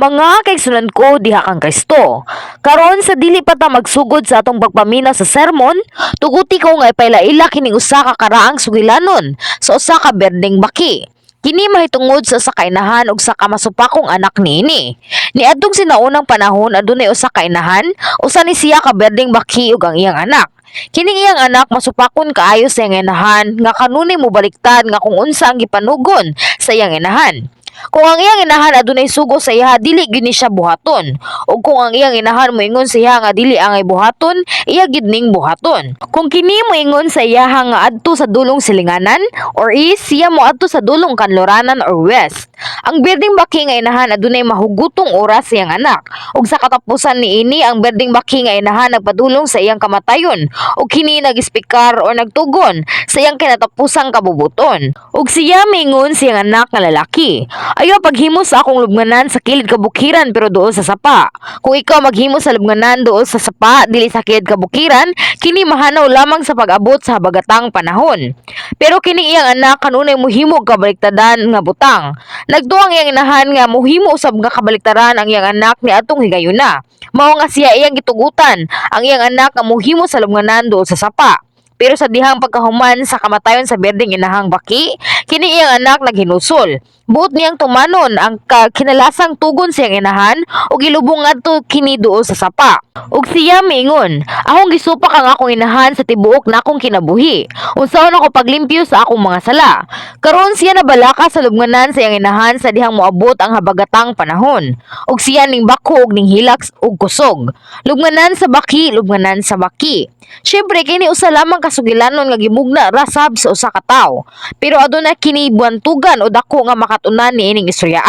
Mga kaigsuonan ko diha kang Kristo. Karon sa dili pa ta magsugod sa atong pagpaminaw sa sermon, tuguti ko nga ipailaila kining usa ka karaang sugilanon sa usa ka berdeng baki. Kini mahitungod sa usa ka inahan ug sa kamasupakong anak niini. Niadtong sinaunang panahon, adunay usa ka inahan, usa ni siya ka berdeng baki ug ang iyang anak. Kining iyang anak masupakon kaayo sa iyang inahan nga kanunay mobaliktad nga kung unsa ang gipanugon sa iyang inahan. Kung ang iyang inahan adunay sugo sa iya, dili gyud ni siya buhaton. Ug kung ang iyang inahan moingon sa iya nga dili angay buhaton, iya gyud ning buhaton. Kung kini moingon sa iyaha nga adto sa dulong silinganan or east, siya moadto sa dulong kanluranan or west. Ang berdeng baki nga inahan adunay mahugutong oras sa iyang anak. Ug sa katapusan niini, ang berdeng baki nga inahan nagpadulong sa iyang kamatayon ug kini nag-ispikar o nagtugon sa iyang kinatapusang kabubuton. Ug siya mingon sa iyang anak nga lalaki, "Ayaw paghimo sa akong lubnganan sa kilid kabukiran pero duol sa sapa. Kung ikaw maghimo sa lubnganan duol sa sapa dili sa kilid kabukiran, kini mahanaw lamang sa pag-abot sa habagatang panahon." Pero kining iyang anak kanunay mohimo og kabaliktadan nga butang. Nagtuo ang iyang inahan nga mohimo usab nga kabaliktaran ang iyang anak niadtong higayuna. Mao nga siya iyang gitugutan ang iyang anak nga mohimo sa lubnganan duol sa sapa. Pero sa dihang pagkahuman sa kamatayon sa berdeng inahang baki, kini iyang anak naghinusol. Buot niyang tumanon ang kinalasang tugon sa iyang inahan ug gilubong ngadto kini duol sa sapa. Ug siya miingon, "Akong gisupak ang akong inahan sa tibuok nakong kinabuhi. Unsaon ako paglimpyo sa akong mga sala?" Karon siya nabalaka sa lubnganan sa iyang inahan sa dihang moabot ang habagatang panahon. Ug siya ning bako ug ning hilak og kusog. Lubnganan sa baki, lubnganan sa baki. Syempre kini usa lamang kasugilanon nga gimugna ra sab sa usa ka tawo. Pero aduna kini buantugan o dako nga makatunan niining istorya.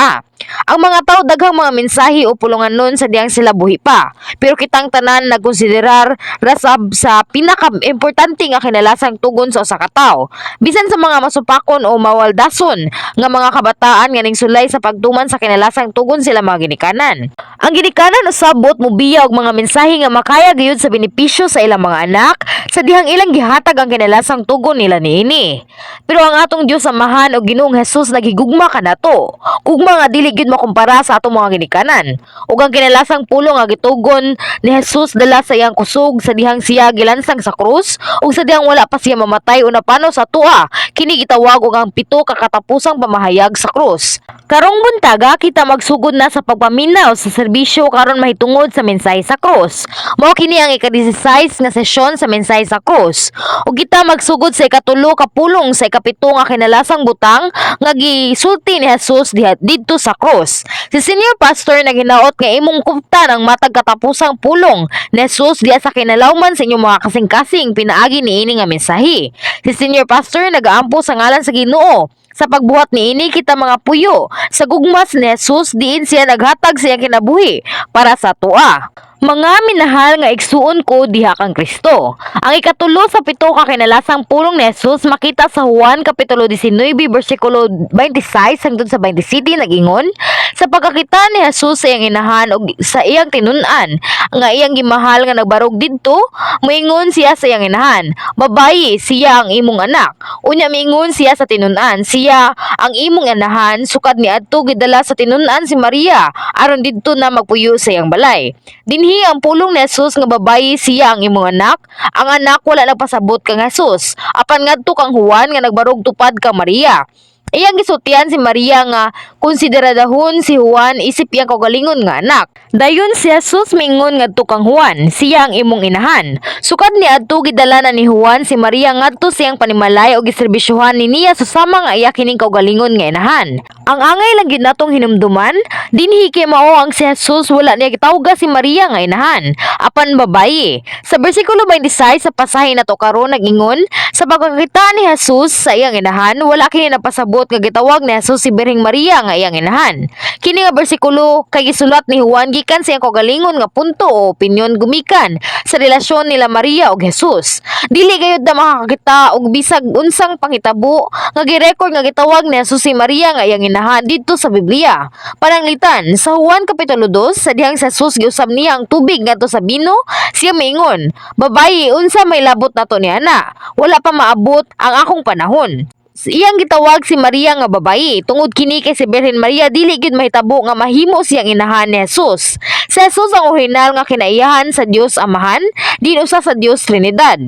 Ang mga tao daghang mga mensahe o pulunganon sa diyang sila buhi pa. Pero kitang tanan nagkonsiderar ra sab sa pinaka-importante nga kinalasang tugon sa usa ka tawo. Bisan sa mga masupakon o mawaldason nga mga kabataan nga ning sulay sa pagtuman sa kinalasang tugon sila mga ginikanan. Ang ginikanan usab buot mobiya og mga mensahe nga makaya gayud sa benepisyo sa ilang mga anak sa dihang ilang gihatag ang kinalasang tugon nila niini. Pero ang atong Dios Amahan o Ginoong Jesus naghigugma kanato. Gugma nga dili gyud makumpara sa atong mga ginikanan. Ug ang kinalasang pulong nga gitugon ni Jesus dala sa iyang kusog sa dihang siya gilansang sa krus ug sa dihang wala pa siya mamatay o napano sa atoa, kini gitawag og ang pito ka katapusang pamahayag sa krus. Karong buntaga, kita magsugod na sa pagpaminaw sa serbisyo karon mahitungod sa mensahe sa krus. Mao kini ang ika-16 nga sesyon sa mensahe sa krus. Ug kita magsugod sa ikatulo ka pulong sa ikapito nga kinalasang butang nga gisulti ni Jesus diha didto sa krus. Si Senior Pastor naghinaot nga imong kuptan ang matag katapusang pulong ni Jesus diha sa kinalawman sa inyong mga kasing-kasing pinaagi niini nga mensahe. Si Senior Pastor nagaampo sa ngalan sa Ginoo. Sa pagbuhat niini, kita mga puyo sa gugmas ni Jesus diin siya naghatag sa iyang kinabuhi para sa atoa. Mga minahal nga igsuon ko diha kang Kristo. Ang ikatulo sa pito ka kinalasang pulong ni Jesus makita sa Juan kapitulo 19 bersikulo 26 hangtod sa 27, nag-ingon, "Sa pagkakita ni Jesus sa iyang inahan og sa iyang tinun-an nga iyang gimahal nga nagbarog didto, moingon siya sa iyang inahan, 'Babayi, siya ang imong anak.' Unya miingon siya sa tinun-an, 'Siya ang imong inahan.' Sukad niadto, gidala sa tinun-an si Maria aron didto na magpuyo sa iyang balay." Dinhi ang pulong ni Jesus nga "Babayi, siya ang imong anak," ang anak wala nagpasabot kang Jesus apan ngadto kang Juan nga nagbarog tupad kang Maria. Iyang gisultian si Maria nga konsideradahon si Juan isip iyang kaugalingon nga anak. Dayon si Jesus miingon ngadto kang Juan, "Siya ang imong inahan." Sukad niadto, gidala na ni Juan si Maria ngadto sa iyang panimalay ug giserbisyuhan ni niya susama nga iya kining kaugalingon nga inahan. Ang angay lang gyud natong hinumduman dinhi kay mao ang si Jesus wala niya gitawga si Maria nga inahan apan babayi. Sa bersikulo 26 sa pasahe nato karon nag-ingon, "Sa pagkakita ni Jesus sa iyang inahan, wala kini napasabot nga gitawag ni Jesus si Birheng Maria nga iyang inahan." Kini nga bersikulo kay gisulat ni Juan gikan sa iyang kaugalingon nga punto o opinyon gumikan sa relasyon nila Maria ug Jesus. Dili gayud na makakakita og bisag unsang panghitabo nga girekord nga gitawag ni Jesus si Maria nga iyang inahan didto sa Biblia. Pananglitan, sa Juan Kapitulo 2, sa dihang si Jesus giusab niya ang tubig ngadto sa bino, siya miingon, "Babayi, unsa may labot nato ni ana? Wala pa maabot ang akong panahon." Iyang gitawag si Maria nga babayi tungod kini kay si Birhen Maria dili gyud mahitabo nga mahimo siyang inahan ni Jesus. Si Jesus ang orihinal nga kinaiyahan sa Dios Amahan, din usa sa Dios Trinidad.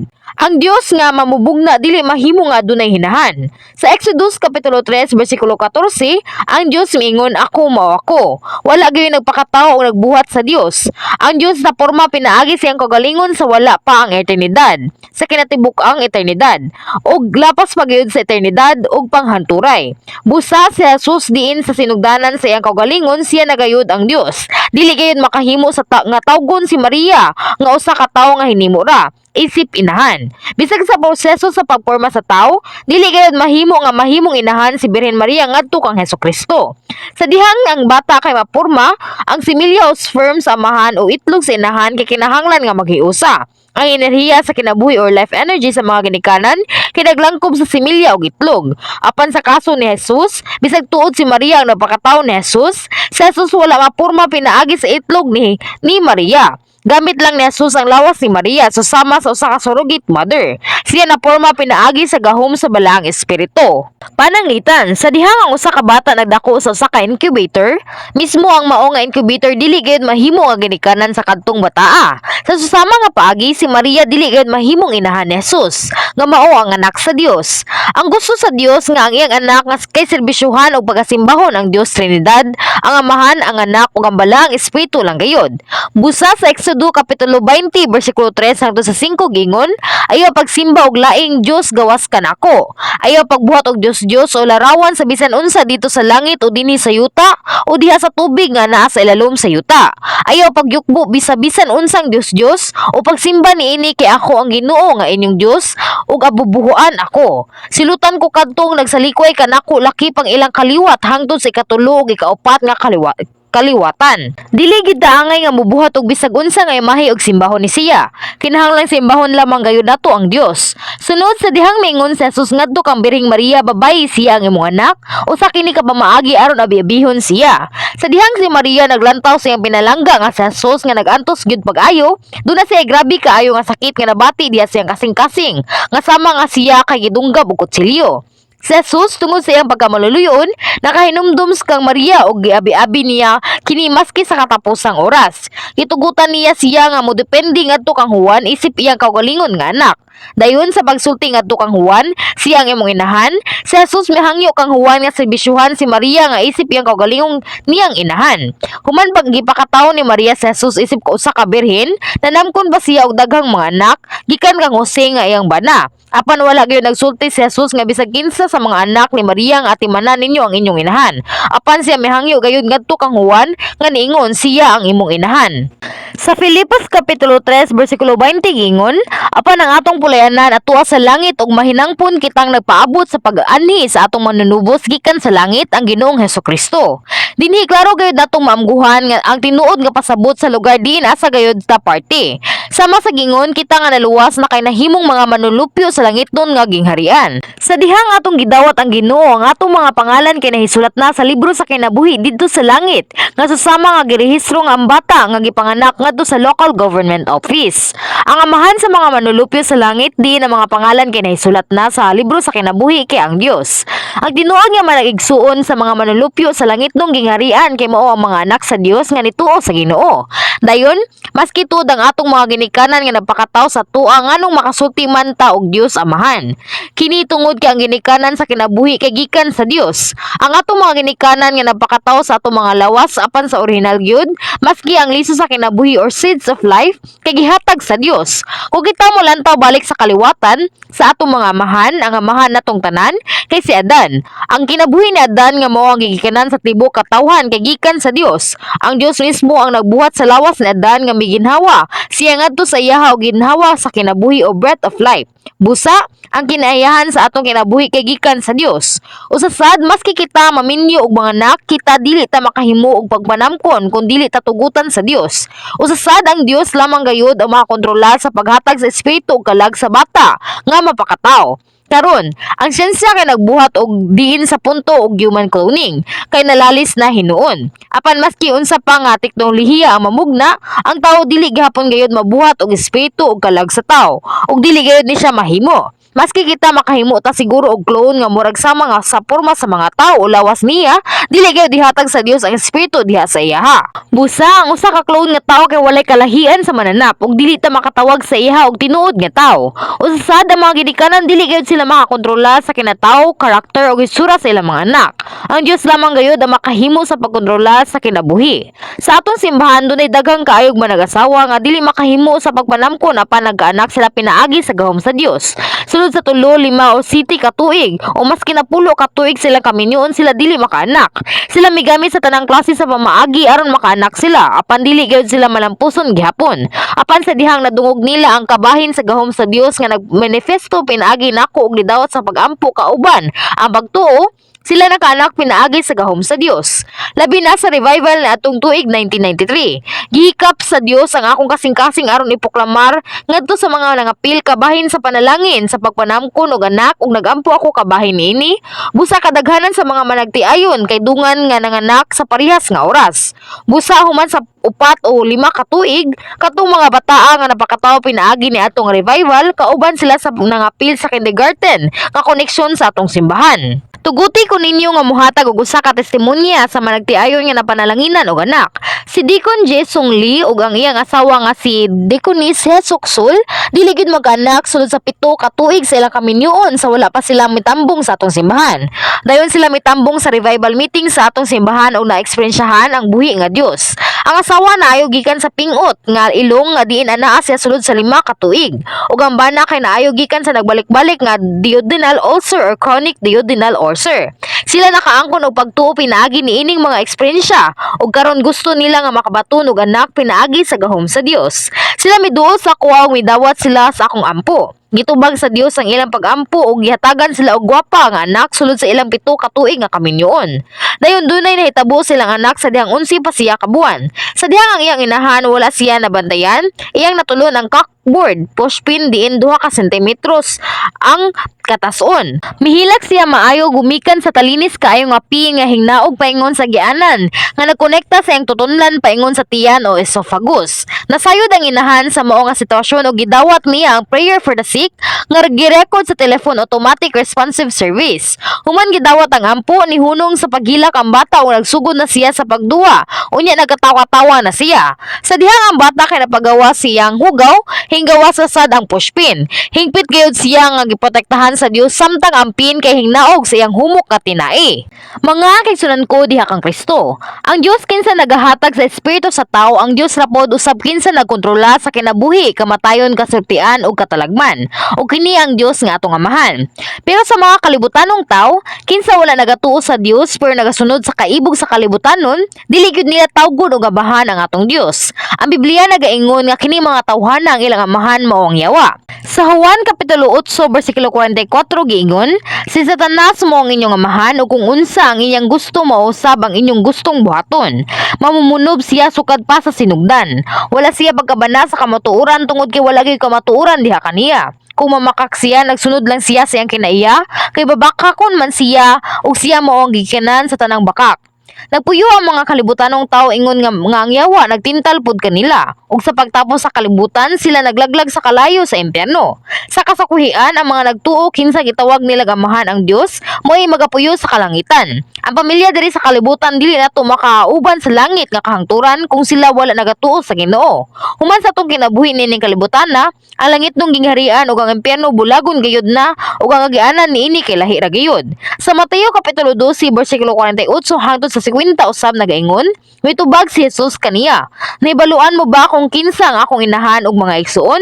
Ang Dios nga mamubugna dili mahimo nga adunay hinahan. Sa Exodus kapitulo 3 bersikulo 14, ang Dios miingon, "Ako mao ako." Wala gyud nagpakatawo o nagbuhat sa Dios. Ang Dios naporma pinaagi sa iyang kaugalingon sa wala pa ang eternidad, sa kinatibuk-ang eternidad, ug lapas pa gyud sa eternidad ug panghanturay. Busa si Jesus diin sa sinugdanan sa iyang kaugalingon siya na gayud ang Dios. Dili gayud makahimo nga tawgon si Maria nga usa ka tawo nga hinimo ra isip inahan. Bisag sa proseso sa pagporma sa tawo, dili gayud mahimo nga mahimong inahan si Birhen Maria ngadto kang Hesukristo. Sa dihang ang bata kay maporma, ang similya o sperm sa amahan o itlog sa inahan kay kinahanglan nga maghiusa. Ang enerhiya sa kinabuhi or life energy sa mga ginikanan kay naglangkob sa similya og itlog. Apan sa kaso ni Jesus, bisag tuod si Maria ang nagpakatawo ni Jesus, si Jesus wala mapurma pinaagi sa itlog ni Maria. Gamit lang ni Jesus ang lawas ni Maria susama sa usa ka surrogate mother. Siya naporma pinaagi sa gahom sa Balaang Espiritu. Pananglitan, sa dihang ang usa ka bata nagdako sa usa ka incubator, mismo ang mao nga incubator dili gayud mahimo nga ginikanan sa kadtong bataa. Sa susama nga paagi, si Maria dili gayud mahimong inahan ni Jesus, nga mao ang anak sa Dios. Ang gusto sa Dios nga ang iyang anak nga kay serbisyuhan og pagasimbahon ang Dios Trinidad, ang Amahan, ang Anak ug ang Balaang Espiritu lang gayud. Busa sa Exodo kapitulo 20 bersikulo 3 hangtod sa 5 gingon, "Ayaw pagsimba og laing Dios gawas kanako. Ayaw pagbuhat og dios-dios o larawan sa bisan unsa didto sa langit o dinhi sa yuta o diha sa tubig nga naa sa ilalom sa yuta. Ayaw pagyukbo bisa bisan unsang dios-dios o pagsimba niini kay ako ang Ginoo nga inyong Dios ug abubuhuan ako. Silutan ko kadtong nagsalikway kanako lakip ang ilang kaliwat hangtod sa ikatulo ug ikaupat nga kaliwatan." Dili gid angay nga mubuhat og bisag unsa nga imahe og simbahon ni siya. Kinahanglan simbahon lamang gayud nato ang Dios. Sunod, sa dihang miingon si Jesus ngadto kang Birheng Maria, "Babayi, siya ang imong anak," usa kini ka pamaagi aron abi-abihon siya. Sa dihang si Maria naglantaw sa iyang pinalangga nga si Jesus nga nag-antos gyud pag-ayo, duna siya grabe kaayo nga sakit nga nabati diha sa iyang kasing-kasing, nga sama nga siya kay gidunggab og kutsilyo. Si Jesus, tungod sa iyang pagkamaluluyon, nakahinumdum kang Maria og giabi-abi niya kini maski sa katapusang oras. Gitugutan niya siya nga modepende ngadto kang Juan isip iyang kaugalingon nga anak. Dayon sa pagsulti ngadto kang Juan, "Siya ang imong inahan," si Jesus mihangyo kang Juan nga serbisyuhan si Maria nga isip iyang kaugalingong niyang inahan. Human pag gipakatawo ni Maria si Jesus isip ka usa ka birhen, nanamkon ba siya og daghang mga anak gikan kang Jose nga iyang bana? Apan wala gyud nagsulti si Jesus nga bisag kinsa sa mga anak ni Maria nga atimanan ninyo ang inyong inahan. Apan siya mihangyo gayud ngadto kang Juan nga niingon, "Siya ang imong inahan." Sa Filipos kapitulo 3 bersikulo 20 gingon, "Apan ang atong pulayanan atoa sa langit ug mahinangpon kitang nagpaabot sa pag-anhi sa atong manunubos gikan sa langit, ang Ginoong Hesukristo." Dinhi klaro gayud natong maamguhan nga ang tinuod nga pasabot sa lugar diin asa gayud ta parte. Sama sa gingon, kita nga naluwas na kay nahimong mga manulupyo sa langitnon nga gingharian. Sa dihang atong gidawat ang Ginoo, ang atong mga pangalan kay nahisulat na sa libro sa kinabuhi didto sa langit, nga susama nga girehistro nga ang bata nga gipanganak ngadto sa local government office. Ang amahan sa mga manulupyo sa langit diin ang mga pangalan kay nahisulat na sa libro sa kinabuhi kay ang Dios. Ang tinuod nga manag-igsuon sa mga manulupyo sa langitnong gingharian kay mao ang mga anak sa Dios nga nituo sa Ginoo. Dayon, maski tuod ang atong mga ginikanan nga nagpakatawo sa atoa, nganong makasulti man ta og Dios Amahan? Kini tungod kay ang ginikanan sa kinabuhi kay gikan sa Dios. Ang atong mga ginikanan nga nagpakatawo sa atong mga lawas, apan sa orihinal gyud, maski ang liso sa kinabuhi or seeds of life kay gihatag sa Dios. Kung kita mo lantaw balik sa kaliwatan sa atong mga amahan, ang amahan natong tanan kay si Adan. Ang kinabuhi ni Adan nga mao ang gigikanan sa tibuok katawhan kay gikan sa Dios. Ang Dios mismo ang nagbuhat sa lawas ni Adan nga miginhawa. Siya ngadto sa iyaha og ginhawa sa kinabuhi o breath of life. Busa, ang kinaiyahan sa atong kinabuhi kay gikan sa Dios. Usa sad, maski kita maminyo og mga anak, kita dili ta makahimo og pagpanamkon kung dili ta tugutan sa Dios. Usa sad, ang Dios lamang gayud ang makakontrolar sa paghatag sa espiritu ug kalag sa bata nga mapakatawo. Karon, ang siyensya kay nagbuhat og diin sa punto og human cloning, kay nalalis na hinuon. Apan maski unsa pa nga teknolohiya ang mamugna, ang tawo dili gihapon gayud mabuhat og espiritu ug kalag sa tawo, ug dili gayud ni siya mahimo. Maski kita makahimo ta siguro og clone nga murag sama nga sa porma sa mga tao o lawas niya, dili gyud ihatag sa Dios ang espiritu diha sa iyaha. Busa ang usa ka clone nga tawo kay walay kalahian sa mananap ug dili ta makatawag sa iyaha og tinuod nga tawo. Usa sad, ang mga ginikanan dili gyud sila makakontrola sa kinatawo, karakter ug itsura sa ilang mga anak. Ang Dios lamang gayud ang makahimo sa pagkontrola sa kinabuhi. Sa atong simbahan, dunay daghang kaayog manag-asawa nga dili makahimo sa pagpanamkon apan nagkaanak sila pinaagi sa gahom sa Dios. Sulod sa 3, 5 o 7 ka tuig o maski 10 ka tuig silang kaminyoon, sila dili makaanak. Sila migamit sa tanang klase sa pamaagi aron makaanak sila, apan dili gyud sila malampuson gihapon. Apan sa dihang nadungog nila ang kabahin sa gahom sa Dios nga nagmanifesto pinaagi nako ug nidawat sa pagampo kauban ang pagtuo, sila nakaanak pinaagi sa gahom sa Dios. Labi na sa revival na atong tuig 1993. Gihikap sa Dios ang akong kasing-kasing aron ipoklamar ngadto sa mga nangapil kabahin sa panalangin sa pagpanamkon og anak ug nagampo ako kabahin niini. Busa kadaghanan sa mga managtiayon kay dungan nga nanganak sa parehas nga oras. Busa human sa 4 o 5 ka tuig, katong mga bataa nga napakatawo pinaagi ni atong revival, kauban sila sa nangapil sa kindergarten, nga koneksyon sa atong simbahan. Tuguti ko ninyo nga muhatag og usa ka testimonya sa managtiayon nga napanalanginan og anak. Si Deacon Jesung Lee ug ang iyang asawa nga si Deaconess Hesok Sul dili gyud magkaanak sulod sa 7 ka tuig sa ilang kaminyoon sa wala pa sila mitambong sa atong simbahan. Dayon sila mitambong sa revival meeting sa atong simbahan ug naeksperiensyahan ang buhi nga Dios. Ang asawa naayo gikan sa pingot nga ilong nga diin anaa siya sulod sa 5 ka tuig. Ug ang bana kay naayo gikan sa nagbalik-balik nga duodenal ulcer or chronic duodenal ulcer. Sila nakaangkon og pagtuo pinaagi niining mga eksperyensya ug karon gusto nila nga makabaton og anak pinaagi sa gahom sa Dios. Sila miduol sa akoa ug midawat sila sa akong ampo. Gitubag sa Dios ang ilang pagampo ug gihatagan sila og gwapa nga anak sulod sa ilang 7 ka tuig nga kaminyoon. Dayon dunay nahitabo silang anak sa dihang 11 pa siya ka buwan. Sa dihang ang iyang inahan wala siya nabantayan, iyang natulon ang cockboard pushpin diin 2 ka sentimetros ang katason. Mihilak siya maayo gumikan sa talinis kaayo nga pin nga hingnaog paingon sa gianan nga nagkonekta sa iyang tutunlan paingon sa tiyan o esophagus. Nasayod ang inahan sa mao nga sitwasyon ug gidawat niya ang prayer for the sick nga girecord sa telephone automatic responsive service. Human gidawat ang ampo, nihunong sa paghilak ang bata ug nagsugod na siya sa pagduwa. Unya nagkatawa-tawa na siya. Sa dihang ang bata kay napagawa siyang hugaw, hinggawa sa sad ang pushpin. Hingpit gayud siya nga giprotektahan sa Dios samtang ang pin kay hingnaog sa iyang humok nga tinai. Mga kaigsunan ko diha kang Kristo. Ang Dios kinsa nagahatag sa espiritu sa tao, ang Dios ra pod usab kinsa nagkontrola sa kinabuhi, kamatayon, kasultian ug katalagman. Ug kini ang Dios nga atong Amahan. Pero sa mga kalibutanong tao, kinsa wala nagatuo sa Dios pero nagasunod sa kaibog sa kalibutanon, dili gyud nila tawgon og amahan ang atong Dios. Ang Biblia nagaingon nga kini mga tawhana ang ilang amahan mao ang yawa. Sa Juan kapitulo 8 bersikulo 44 giingon, "Si Satanas mao ang inyong amahan ug kung unsa ang iyang gusto mao usab ang inyong gustong buhaton. Mamumunob siya sukad pa sa sinugdan. Wala siya pagkabana sa kamatuoran tungod kay wala gyud kamatuoran diha kaniya. Kung mamakak siya, nagsunod lang siya sa iyang kinaiya, kay babakakon man siya ug siya mao ang gikanan sa tanang bakak." Nagpuyo ang mga kalibutanong tao ingon nga ang yawa nagtintal pud kanila. Ug sa pagtapos sa kalibutan, sila naglaglag sa kalayo sa impyerno. Sa kasakuhian, ang mga nagtuo kinsa gitawag nila amahan ang Dios, mo'y magapuyo sa kalangitan. Ang pamilya diri sa kalibutan dili nato makauban sa langit nga kahangturan kung sila wala nagatuo sa Ginoo. Human sa atong kinabuhi nining kalibutan na, ang langit nung gingharian ug ang impyerno bulagon gayud na ug ang agianan niini kay lahi ra gayud. Sa Mateo kapitulo 12 bersikulo 48 hangtod sa 50 usab nagaingon, mitubag si Jesus kaniya, "Nahibaluan mo ba kung kinsa ang akong inahan ug mga igsuon?"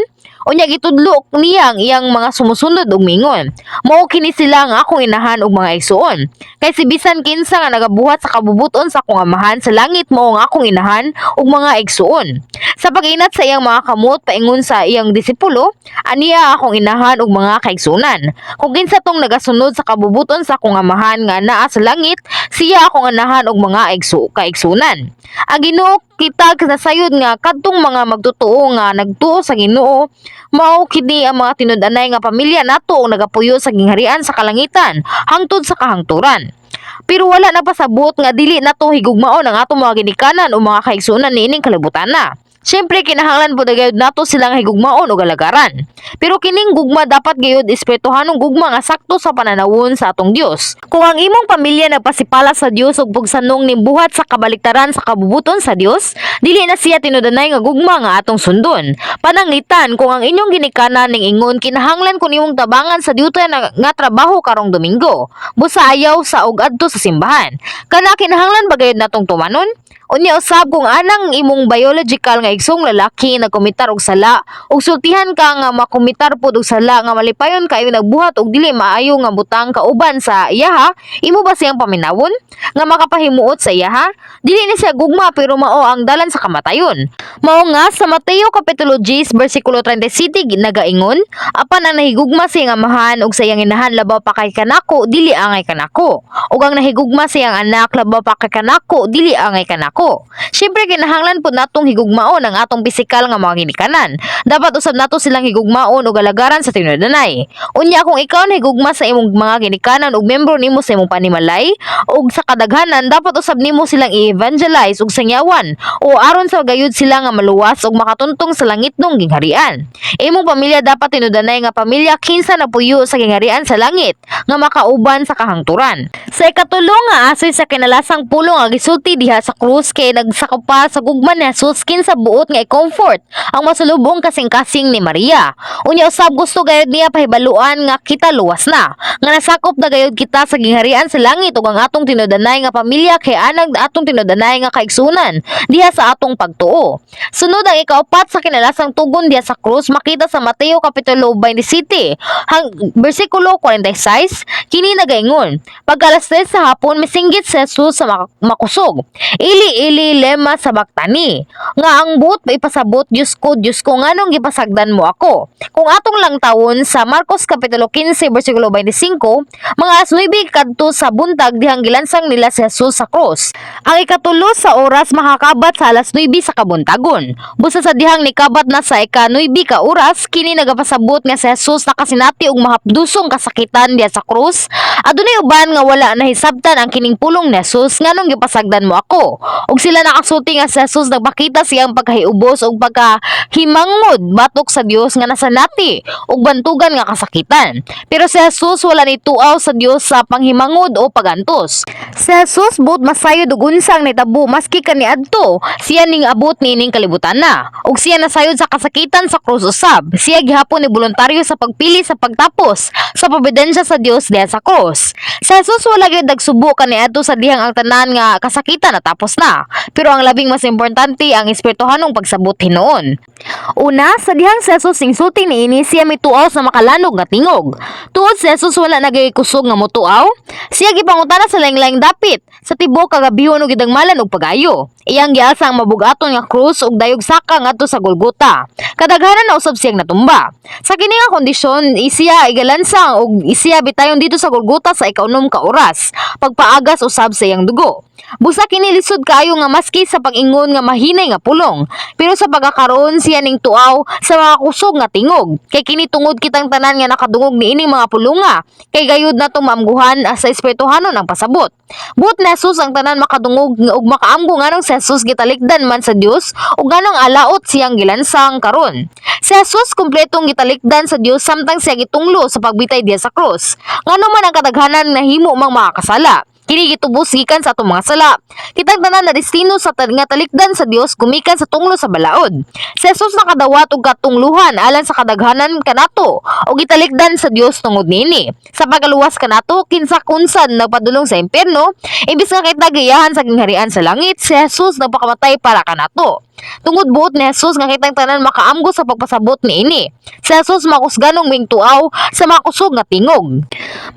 Unya gitudlo niya ang iyang mga sumusunod ug mingon, "Mao kini sila ang akong inahan ug mga igsuon. Kay si bisan kinsa nga nagabuhat sa kabubuton sa akong Amahan sa langit mao ang akong inahan ug mga igsuon." Sa pag-inat sa iyang mga kamot paingon sa iyang disipulo, "Ania akong inahan ug mga kaigsuonan. Kung kinsa tong nagasunod sa kabubuton sa akong Amahan nga naa sa langit, siya akong anahan ug mga kaigsuonan." Ang Ginoo kita nasayod nga kadtong mga magtotoo nga nagtuo sa Ginoo mao kini ang mga tinud-anay nga pamilya nato ang nagapuyo sa gingharian sa kalangitan hangtod sa kahangturan. Pero wala na pasabot nga dili nato higugmaon ang atong mga ginikanan o mga kaigsuonan niining kalibutan na. Siyempre kinahanglan pud gayud nato silang higugmaon ug alagaran. Pero kining gugma dapat gayud espirituhanong gugma nga sakto sa pananawon sa atong Dios. Kung ang imong pamilya nagpasipala sa Dios ug pugsanong ning buhat sa kabaliktaran sa kabubuton sa Dios, dili na siya tinudanay nga gugma nga atong sundon. Pananglitan kung ang inyong ginikanan ning ingon, "Kinahanglan ko nimong tabangan sa dyutay na, nga trabaho karong Domingo. Busa ayaw sa og adto sa simbahan." Kana kinahanglan ba gayud natong tumanon? Unya usab kung anang imong biological nga igsong lalaki nagkomitar og sala ug sultihan ka nga makomitar pod og sala nga malipayon kayo nagbuhat og dili maayo nga butang kauban sa iyaha, imo ba siyang paminawon nga makapahimuot sa iyaha? Dili ni siya gugma, pero mao ang dalan sa kamatayon. Mao nga sa Mateo kapitulo 10 bersikulo 37 nagaingon, "Apan ang nahigugma sa iyang amahan ug sa iyang inahan labaw pa kay kanako, dili angay kanako. Ug ang nahigugma sa iyang anak labaw pa kay kanako, dili angay kanako." Siyempre kinahanglan pud natong higugmaon ang atong pisikal nga mga ginikanan. Dapat usab nato silang higugmaon ug alagaran sa tinudanay. Unya kung ikaw nahigugma sa imong mga ginikanan ug membro nimo sa imong panimalay ug sa kadaghanan, dapat usab nimo silang i-evangelize ug sangyawan o aron sa gayud sila nga maluwas ug makatuntong sa langitnong gingharian. Imong pamilya dapat tinudanay nga pamilya kinsa napuyo sa gingharian sa langit nga makauban sa kahangturan. Sa ikatulo nga asoy sa kinalasang pulong nga gisulti diha sa krus kay nagsakupa sa gugma ni Jesus kinsa buot nga i-comfort ang masulubong kasing-kasing ni Maria. Unya usab gusto gayud niya pahibaluan nga kita luwas na, nga nasakop na gayud kita sa gingharian sa langit ug ang atong tinudanay nga pamilya kay anang atong tinudanay nga kaigsunan diha sa atong pagtuo. Sunod, ang ikaupat sa kinalasang tugon diha sa krus makita sa Mateo kapitulo 27 hang bersikulo 46. Kini nagaingon, pagka alas 3 sa hapon, misinggit si Jesus sa makusog, "Eli Eli lema sabaktani?" nga ang buot ipasabot, "Diyos ko, Diyos ko, nganong gipasagdan mo ako?" Kung atong lang tawon sa Marcos kapitulo 15 bersikulo 25, mga alas 9 kadto sa buntag dihang gilansang nila si Jesus sa krus. Ang ikatulo sa oras makakabat sa alas 9 sa kabuntagon. Busa sa dihang nikabat na sa ika-9 ka oras, kini nagapasabot nga si Jesus nakasinati og mahapdusong kasakitan diha sa krus. Adunay uban nga wala nahisabtan ang kining pulong ni Jesus, "Nganong gipasagdan mo ako?" Ug sila nakasulti nga si Jesus nagpakita siyang pagkahiubos ug pagkahimangod batok sa Dios nga nasanati ug bantugan nga kasakitan. Pero si Jesus wala ni tuaw sa Dios sa panghimangod o pagantos. Si Jesus buot masayod og unsang nitabo maski kaniadto siya ning abot niining kalibutan na. Ug siya nasayod sa kasakitan sa krus usab. Siya gihapon ni voluntaryo sa pagpili sa pagtapos sa providensya sa Dios diha sa krus. Si Jesus wala gyud nagsubo kaniadto sa dihang ang tanan nga kasakitan natapos na. Pero ang labing mas importante ang espirituhanong pagsabot hinuon. Una, sa dihang si Jesus ning sulti niini, siya mituaw sa makalanog nga tingog. Tuod si Jesus wala na gayud kusog nga motuaw. Siya gipangutana sa laing-laing dapit sa tibuok kagabihon ug gidangmalan og pagayo. Iyang gialsa ang mabugaton nga krus ug dayog saka ngadto sa Golgota. Kadaghanan na usab siyang natumba. Sa kini nga kondisyon, siya igalansang ug siya bitayon dito sa Golgota sa ikaunom ka oras. Pagpaagas usab sa iyang dugo. Busa kini lisod kaayo nga maski sa pag-ingon nga mahinay nga pulong. Pero sa pagkakaroon siya ning tuaw sa mga kusog nga tingog. Kay kini tungod kitang tanan nga nakadungog niining mga pulunga. Kay gayud natong maamguhan sa espirituhanon ang pasabot. Buot ni Jesus ang tanan makadungog ug makaamgo nganong si Jesus gitalikdan man sa Dios ug nganong alaot siyang gilansang karon. Si Jesus kumpletong gitalikdan sa Dios samtang siya gitunglo sa pagbitay diha sa krus. Ngano man ang kadaghanan nahimo mang makakasala. Kini gitubos gikan sa atong mga sala. Kitang tanan na destino sa nga talikdan sa Dios gumikan sa tunglo sa balaod. Si Jesus nakadawat og katungluhan alang sa kadaghanan kanato ug gitalikdan sa Dios tungod niini. Sa pagaluwas kanato, kinsa kunsan nagpadulong sa impyerno, imbis nga kita giyahan sa gingharian sa langit, si Jesus nagpakamatay para kanato. Tungod buot ni Jesus nga kitang tanan makaamgo sa pagpasabot niini. Si Jesus makusganong mingtuaw sa makusog nga tingog.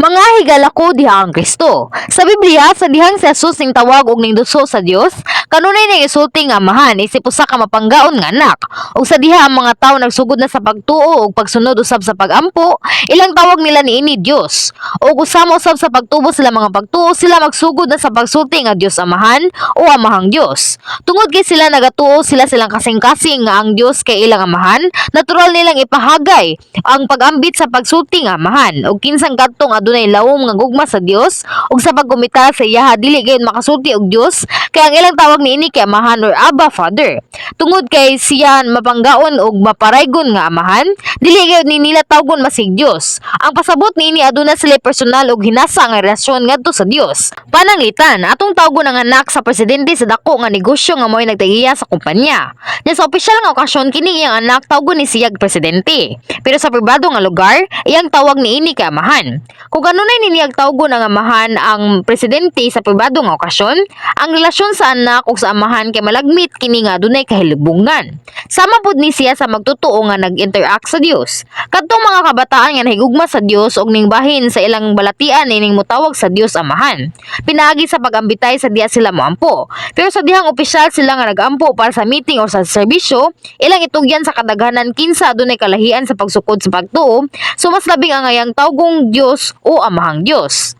Mga higala ko diha ang Kristo. Sa Biblia, sa dihang si Jesus ning tawag og ning duso sa Dios, kanunay ning isulti nga Amahan isip usa ka mapanggaon nga anak. Ug sa diha ang mga tawo nagsugod na sa pagtuo ug pagsunod usab sa pagampo, ilang tawag nila niini Dios. Ug usama usab sa pagtubo sila mga pagtuo, sila magsugod na sa pagsulti nga Dios Amahan o Amahang Dios. Tungod kay sila nagatuo sila silang kasing-kasing nga ang Dios kay ilang amahan, natural nilang ipahagay ang pag-ambit sa pagsulti nga Amahan. Ug kinsang kadtong adunay lawom nga gugma sa Dios ug sa pagkumita sa iyaha dili gayud makasulti og Dios, kay ang ilang tawag pagtawag niini kay Amahan or Abba Father. Tungod kay siya mapanggaon ug maparaygon nga Amahan, dili gyud ni nila tawgon masig Dios. Ang pasabot niini, aduna sila personal ug hinasa nga relasyon ngadto sa Dios. Pananglitan, atong tawgon ang anak sa presidente sa dako nga negosyo nga mo'y nagtag-iya sa kumpanya. Nya sa opisyal nga okasyon, kini iyang anak tawgon ni siyag presidente. Pero sa pribado nga lugar, iyang tawag niini kay Amahan. Kung kanunay niniyag tawgon ang Amahan ang presidente sa pribado nga okasyon, ang relasyon sa anak ug sa Amahan kay malagmit kini nga adunay kahilubungan. Sama pud ni siya sa magtotoo nga nag-interact sa Dios. Kadtong mga kabataan nga nahigugma sa Dios og ning bahin sa ilang balatian ining motawag sa Dios Amahan, pinaagi sa pag-ambitay sa diya sila moampo. Pero sa dihang opisyal sila nga nagampo para sa meeting o sa serbisyo, ilang itugyan sa kadaghanan kinsa adunay kalahian sa pagsukod sa pagtuo, so mas labing angayang tawgong Dios o Amahang Dios.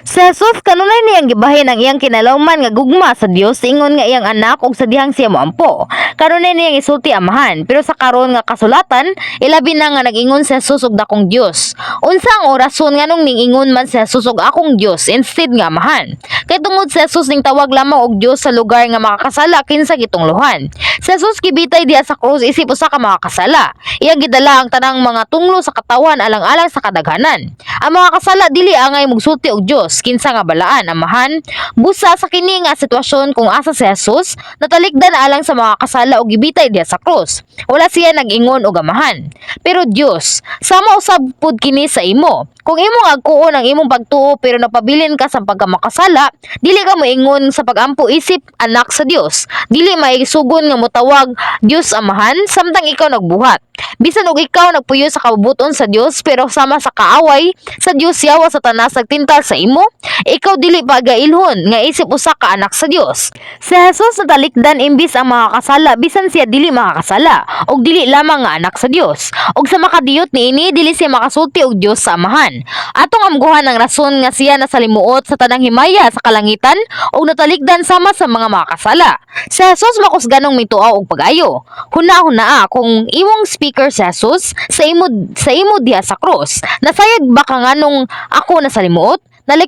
Si Jesus kanunay niyang gibahin ang iyang kinalawman nga gugma sa Dios ingon nga iyang anak ug sa dihang siya moampo. Kanunay niyang isulti Amahan, pero sa karon nga kasulatan, ilabi na nga nag-ingon si Jesus og dakong Dios. Unsa ang orason nganong ning-ingon man si Jesus og akong Dios instead nga Amahan? Kay tungod si Jesus ning tawag lamang og Dios sa lugar nga makakasala kinsa gitunglohan. Si Jesus gibitay diha sa krus isip usa ka makakasala. Iyang gidala ang tanang mga tunglo sa katawan alang-alang sa kadaghanan. Ang mga kasala dili angay mugsulti og Dios kinsa nga balaan Amahan. Busa sa kini nga sitwasyon kung asa si Jesus natalikdan alang sa mga kasala og gibitay diha sa krus, wala siya nag-ingon og Amahan, pero Dios. Sama usab pud kini sa imo. Kung imong agkuon ang imong pagtuo pero napabilin ka sa pagkamakasala, dili ka moingon sa pagampo isip anak sa Dios. Dili maisugon nga motawag Dios Amahan samtang ikaw nagbuhat. Bisan og ikaw nagpuyo sa kabubut-on sa Dios, pero sama sa kaaway sa Dios yawa Satanas nagtintal sa imo, ikaw dili pa gailhon nga isip usa ka anak sa Dios. Si Jesus natalikdan imbis ang mga kasala bisan siya dili makakasala ug dili lamang nga anak sa Dios. Ug sa makadiyot niini, dili siya makasulti og Dios sa Amahan. Atong amguhan ang rason nga siya nasalimuot sa tanang himaya sa kalangitan ug natalikdan sama sa mga makakasala. Si Jesus makusganong mituaw og pag-ayo. Huna-hunaa kung imong speaker si Jesus sa imo diha sa krus. Nasayod ba ka nganong ako nasalimuot?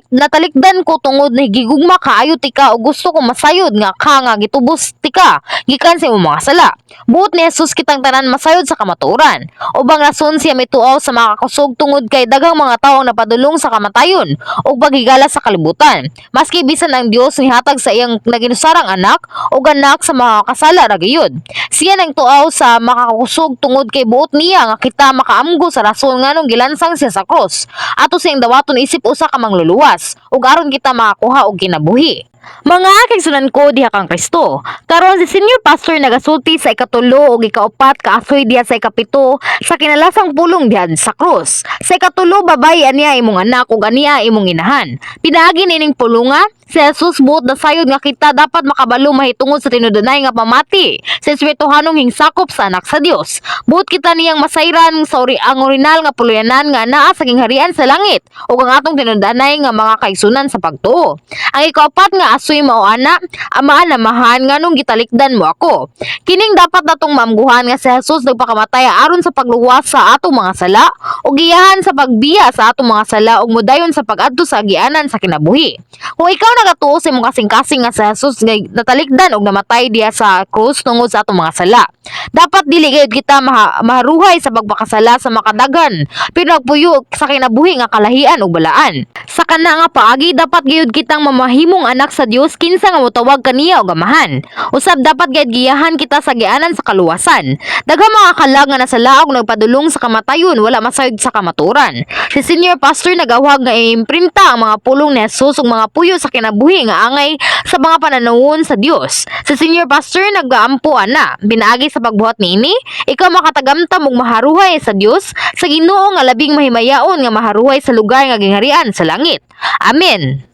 Natalikdan ko tungod na gigugma kaayo tika o gusto ko masayod nga ka nga gitubos tika gikan sa imong mga sala. Buot ni Jesus kitang tanan masayod sa kamatuoran. Ubang rason siya mituaw sa mga kakusog tungod kay daghang mga tawo ang napadulong sa kamatayon ug paghigala sa kalibutan. Maski bisan ang Dios nihatag sa iyang naginusarang anak ug anak sa mga kasala ra gayud. Siya nang tuaw sa makakusog tungod kay buot niya nga kita makaamgo sa rason nganong gilansang siya sa krus. Ato siyang dawaton isip usa ka mangluluwas ug aron kita makakuha og kinabuhi. Mga kaigsunan ko diha kang Kristo. Karon si Senior Pastor nagasulti sa ikatulo ug ikaupat ka asoy diha sa ikapito sa kinalasang pulong diha sa krus. Sa ikatulo, babay aniya imong anak ug aniya imong inahan. Pinaagi nining pulunga, si Jesus buot nasayod nga kita dapat makabalo mahitungod sa tinud-anay nga pamati sa espirituhanong hingsakop sa anak sa Dios. Buot kita niyang masayran sa ang original nga puluyanan nga naa sa gingharian sa langit ug ang atong tinud-anay nga mga kaigsunan sa pagtuo. Ang ikaapat nga asoy mao ana, Amaan, Amahan, nganong gitalikdan mo ako? Kining dapat natong maamguhan nga si Jesus nagpakamatay aron sa pagluwas sa atong mga sala ug giyahan sa pagbiya sa atong mga sala ug modayon sa pag-adto sa agianan sa kinabuhi. Kung ikaw nagatuo sa imong kasing-kasing nga si Jesus nga natalikdan ug namatay diha sa krus tungod sa atong mga sala, dapat dili gayud kita maharuhay sa pagpakasala sa makadaghan, pero nagpuyo sa kinabuhi nga kalahian ug balaan. Sa kana nga paagi, dapat gayud kitang mamahimong anak sa Dios kinsa nga motawag kaniya og Amahan. Usab dapat gayud giyahan kita sa gianan sa kaluwasan. Daghang mga kalag nga nasala og nagpadulong sa kamatayon wala masayod sa kamaturan. Si Senior Pastor nagawhag nga iimprinta ang mga pulong ni Jesus ug mga puyo sa kinabuhi nga angay sa mga pananawon sa Dios. Si Senior Pastor nagaampo ana, pinaagi sa pagbuhat niini, ikaw makatagamtam ug maharuhay sa Dios sa Ginoo nga labing mahimayaon nga maharuhay sa lugar nga gingharian sa langit. Amen.